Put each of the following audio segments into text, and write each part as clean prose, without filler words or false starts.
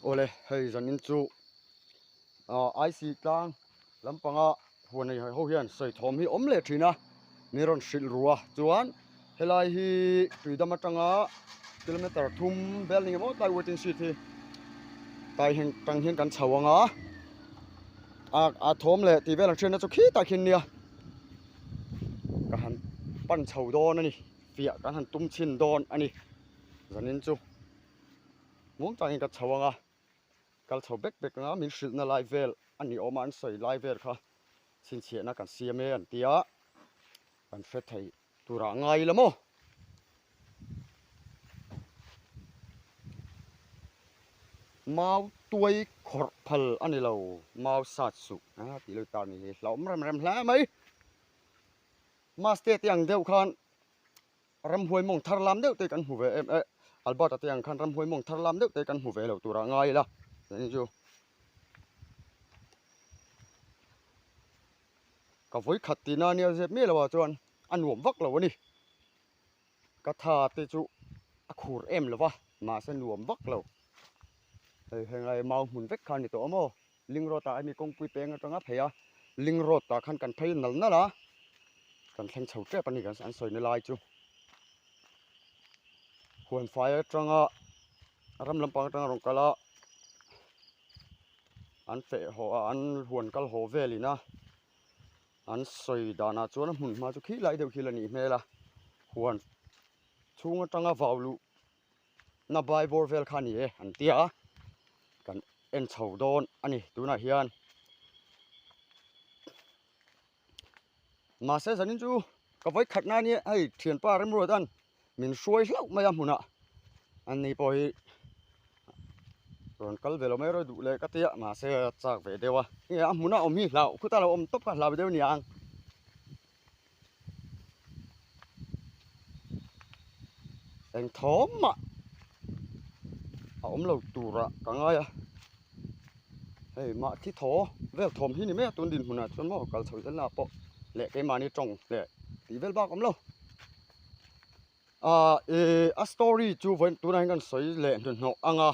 Awle hei zanin chu ah IC tlang lampanga huan nei ho hian sawi thawm hi awm leh thin a min rawn hrilh ru a chuan helai hi tuidam atanga kilometer thum vel ni emaw tlai waiting shed hi tai heng tang hian kan chho ang a ah a thawm leh tih vel ang hriatna chu khitah khian nia ka han pan chho dawn a ni fiah kan han tum chhin dawn a ni zanin chu. Muang takin ka chho ang a, kal chho bek bek anga min hrilhna lai vel a ni awm a, an sawi lai vel kha chhinchhiahna kan siam e an ti a, kan hre thei turah ngai ila maw? Mau tuai khawrh phal a ni lo, mau sat suh a tih lo ta ni hi hlauhawm rem rem hle mai. Maste te ang deuh khan Ramhuai mawng thar lam deuh te kan hmu ve em e, Albert-a te ang khan ramhuai mawng thar lam deuh te kan hmu ve lo turah ngai ila tih chu ka vawi khat tihna ania zep miah loh ah chuan a nuam vak lo a ni, ka tha te chu a khur em lo va mahse nuam vak lo, hei henglai mau hmun vek kha a ni tawh a maw. Ling road ah hemi kawngpui peng atanga phei a, ling road ah khan kan phei nal nal a, kan thleng chho tep a ni kan an sawina lai chu. Huan fai atanga ram lampang atanga rawn kal a, an feh haw a, an huan kal haw velin a, an sawi danah chuan a hmun hma chu khilai deuh khi la nih hmel a, huan chhung atanga vau luh na bai bawr vel kha a ni e an ti a kan en chho dawn a ni tunah hian mahse zanin chu ka vawi khatna a nia hei thianpa Remruata'n min hruai hlauh mai a hmunah ani pawh hi rawn kal ve lo mai rawh duh leh ka tia mahse a chak ve deuh a nge a hmunah awm hi hlau khutah lo awm tawp kha hlau deuh a ni ang. Eng thawm mah a awm lo turah ka ngai a hei mah thi thaw vel thawm hi ni mai a tun dinhmunah chuan maw kal chho zel naah pawh leh keimahni tawng leh tih vel bak a awm lo ah ih a story chu vawiin tunah hian kan sawi leh hnuhnawh ang a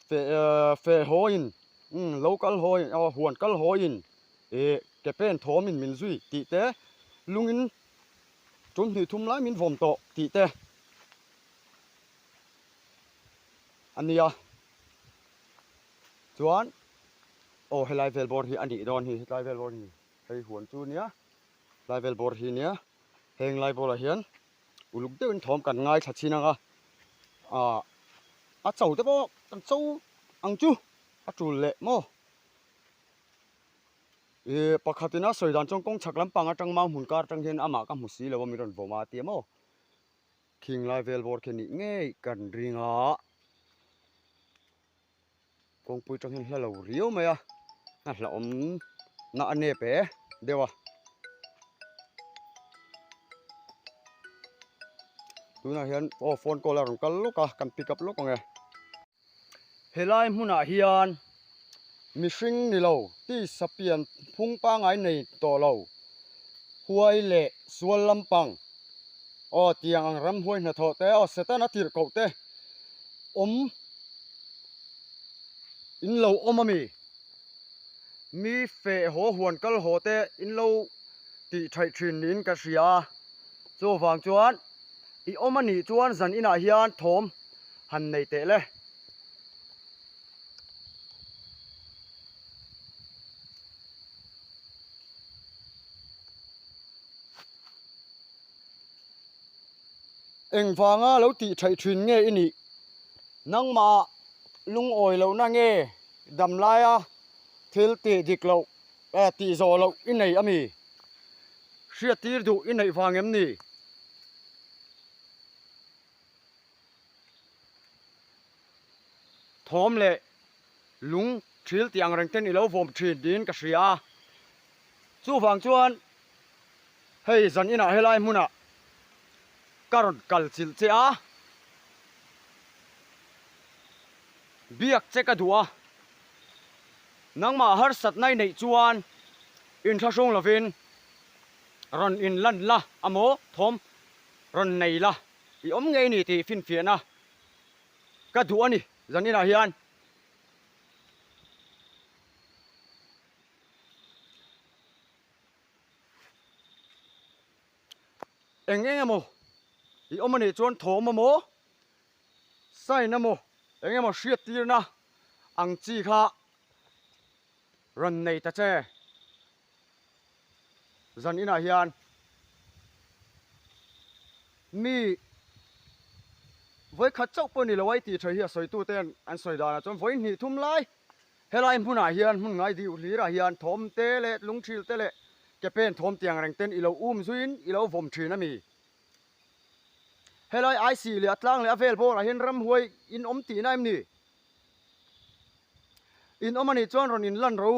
feh feh hawiin umm lo kal hawiin aw huan kal hawiin. Ih ke pen thawmin min zui tih te, lungin tum hnih thum lai min vawm tawh tih te a nia. Chuan aw helai vel bawr hi a nih dawn hi, hetlai vel bawr hi hei huan chu nia, helai vel bawr hi nia, heng lai bawlah hian uluk deuhin thawm kan ngaithla chhin ang a, ah a cho te pawh kan cho ang chu a tul leh maw. Ih pakhatin a sawi dan chuan kawng chhak lampang atang mau hmun kar atang hian amah ka hmu si lo a min rawn vawm a tia maw khing lai vel bawr khi nih ngei kan ring a kawngpui atang hian hla lo riau mai a a hlauhawm na a nep e deuh a tunah hian aw phone call a rawn kal lawk a kan pick up lawk ang e. Helai hmunah hian mihring ni lo tisa pian phung pangngai nei tawh lo, huai leh sual lampang, aw tiang ang ramhuai hnathawh te, aw Setana tirhkoh te awm in lo awm a mi? Mi feh haw huan kal haw te in lo tih thaih thin niin ka hria a, chuvang chuan i awm a nih chuan zan inah hian thawm han nei teh le. Engvanga lo tih theih thin nge i nih? Nangmah lungawi lohna nge damlaia thil tih dik loh eh tih zawh loh i nei a mi? Hriattir duh i neih vang em ni? Thawm leh lung thil tih ang reng ten i lo vawm thin tiin ka hria a, chuvang chuan hei zan inah helai hmunah ka rawn kal chilh che a, biak che ka duh a, nangmah harsatna i neih chuan inthlahrung lovin rawn inlan la amaw thawm rawn nei la. I awm ngei ni tih finfiahna ka duh a ni zaninah hian. Eng eng emaw i awm a nih chuan thawm emaw sign emaw eng emaw hriat tirna ang chi kha rawn nei ta che zan inah hian mi vawikhat chauh pawh ni lo a i tih tha hi a sawitute an sawi danah chuan vawi hnih thum lai Helai hmunah hian hmun ngai deuh hlirah hian thawm te leh lungthil te leh ke pen thawm tiang reng ten i lo um zuiin i lo vawm thin a mi. Helai aisi leh a tlang leh a vel bawrah hian ramhuai in awm tihna em ni? In awm a nih chuan rawn in lan ro.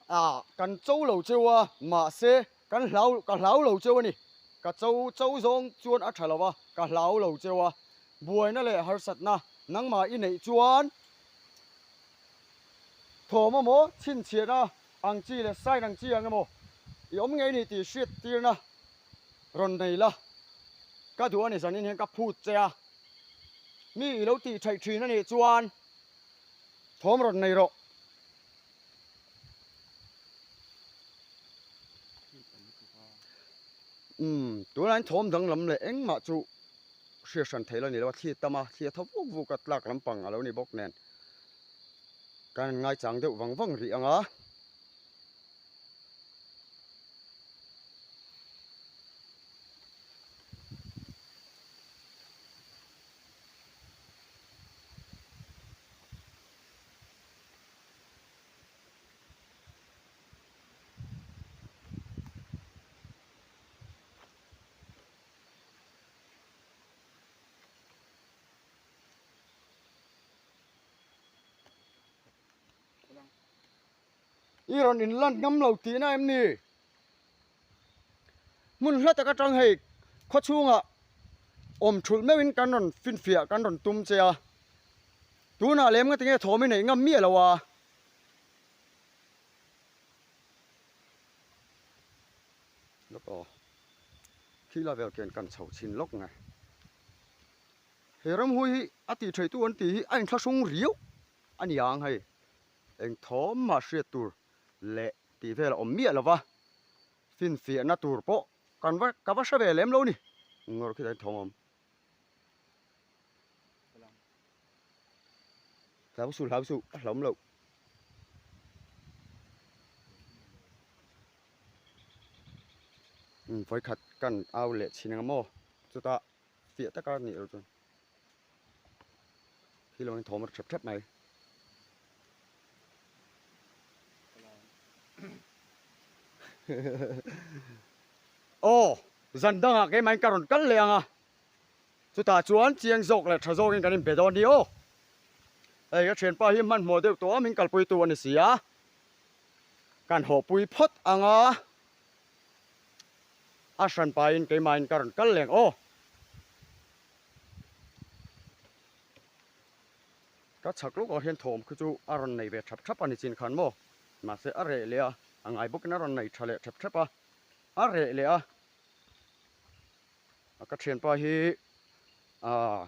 Ah, kan cho lo cheu a, mahse kan hlau, ka hlau lo cheu a ni. Ka cho cho zawng chuan a tha lo a, ka hlau lo cheu a. Buaina leh harsatna nangmah i neih chuan thawm emaw, chhinchhiahna ang chi leh sign ang chi ang emaw i awm ngei ni tih hriat tirna rawn nei la. Ka duh a ni zanin hian ka phut che a, mi i lo tih theih thin a nih chuan thawm rawn nei rawh. Umm tunah hian thawm danglam leh engmah chu hriat hran theih lo a ni lo a, thli a tam a, thli a tho vuk vuk a, tlak lampang a lo ni bawk nen kan han ngaichang deuh vang vang rih ang a. I rawn in lan ngam lo tihna em ni? Hmun hla tak atang hei khaw chhungah awm thulh meuhin kan rawn finfiah kan rawn tum che a. Tunah lem nga tinge thawm i neih ngam miah lo a. Lawk aw. Khi la vel khian kan chho chhin lawk nge. He ramhui hi a tih theih tu an tih hi a inthlahrung riau a ni ang hei. Eng thawm mah hriat tur leh tih vel a awm miah lo va. Finfiahna tur pawh kan va ka va hre ve lem lo ni. Ngawr khi ta hian thawm a awm. Hlau suh hlau suh a hlauhawm loh. Umm vawikhat kan au leh chhin ang maw chutah fiah taka nih loh chuan khi lo in thawm a ri thep thep mai. Aw zan dangah keimah in ka rawn kal leh ang a. Chutah chuan chiang zawk leh tha zawkin kan inbe dawn ni aw. Hei ka thianpa hi hmanhmawh deuh tawh a, min kalpuitu a ni si a. Kan hawhpui phawt ang a, a hranpain keimahin ka rawn kal leng aw. Ka chhak lawkah hian thawm khi chu a rawn nei ve thap thap a ni chin khan maw. Mahse a reh leh a, a ngai bawkin a rawn nei tha leh thep thep a, a reh leh a. Ka thianpa hi aaa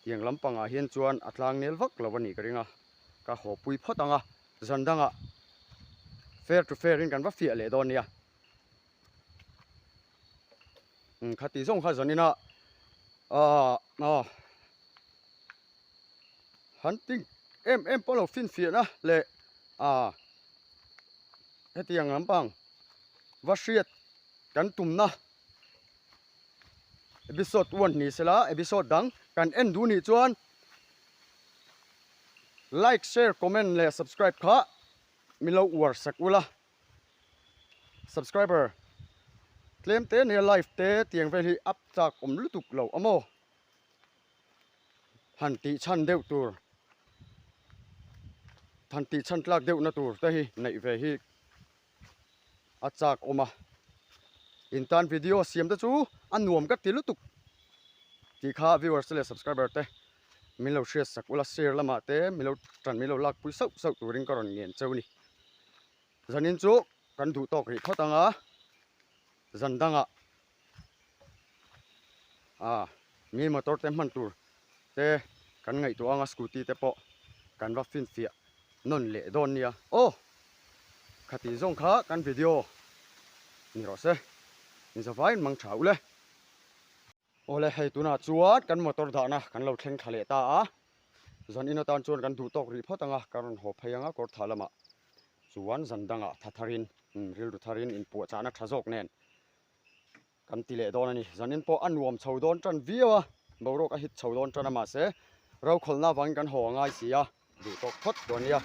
tiang lampangah hian chuan a tlang nel vak lo a nih ka ring a, ka haw pui phawt ang a, zan dangah fair to fair in kan va fiah leh dawn nia. Umm khati zawng kha zanin a aaa aw hunting em em pawh lo finfiahna leh aaa hetiang lampang va hriat kan tumna episode one ni sela episode dang kan en duh nih chuan like share comment leh subscribe kha min lo uar sak ula subscriber tlem te nia live te tiang vel hi up chak awm lutuk lo a maw han tih chhan deuh tur han tih chhan tlak deuh na tur te hi neih ve hi. a chak awm a in tan video siam te chu a nuam ka ti lutuk tih kha viewers te leh subscriber te min lo hriat sak ula share lamah te min lo tan min lo lak pui sauh sauh turin ka rawn ngen cheu a ni zanin chu kan duh tawk rih phawt ang a. Zan dangah ah mi motor te hman tur te kan ngaihtuah anga scooty te pawh kan va finfiah nawn leh dawn nia. Aw! Khati zawng kha kan video ni rawh se. Inzavaiin mang tha ule. Awle hei tunah chuan kan motor dahna kan lo thleng thla leh ta a, zan in atan chuan kan duh tawk rih phawt anga ka rawn haw phei anga kawr thah lamah chuan zan dangah tha tharin rilru tharin inpuahchahna tha zawk nen kan ti leh dawn a ni. Zan in pawh a nuam chho dawn tan viau a, boruak a hit chho dawn tan a mahse rokhawlhna avangin kan haw a ngai si a, duh tawk phawt dawn nia.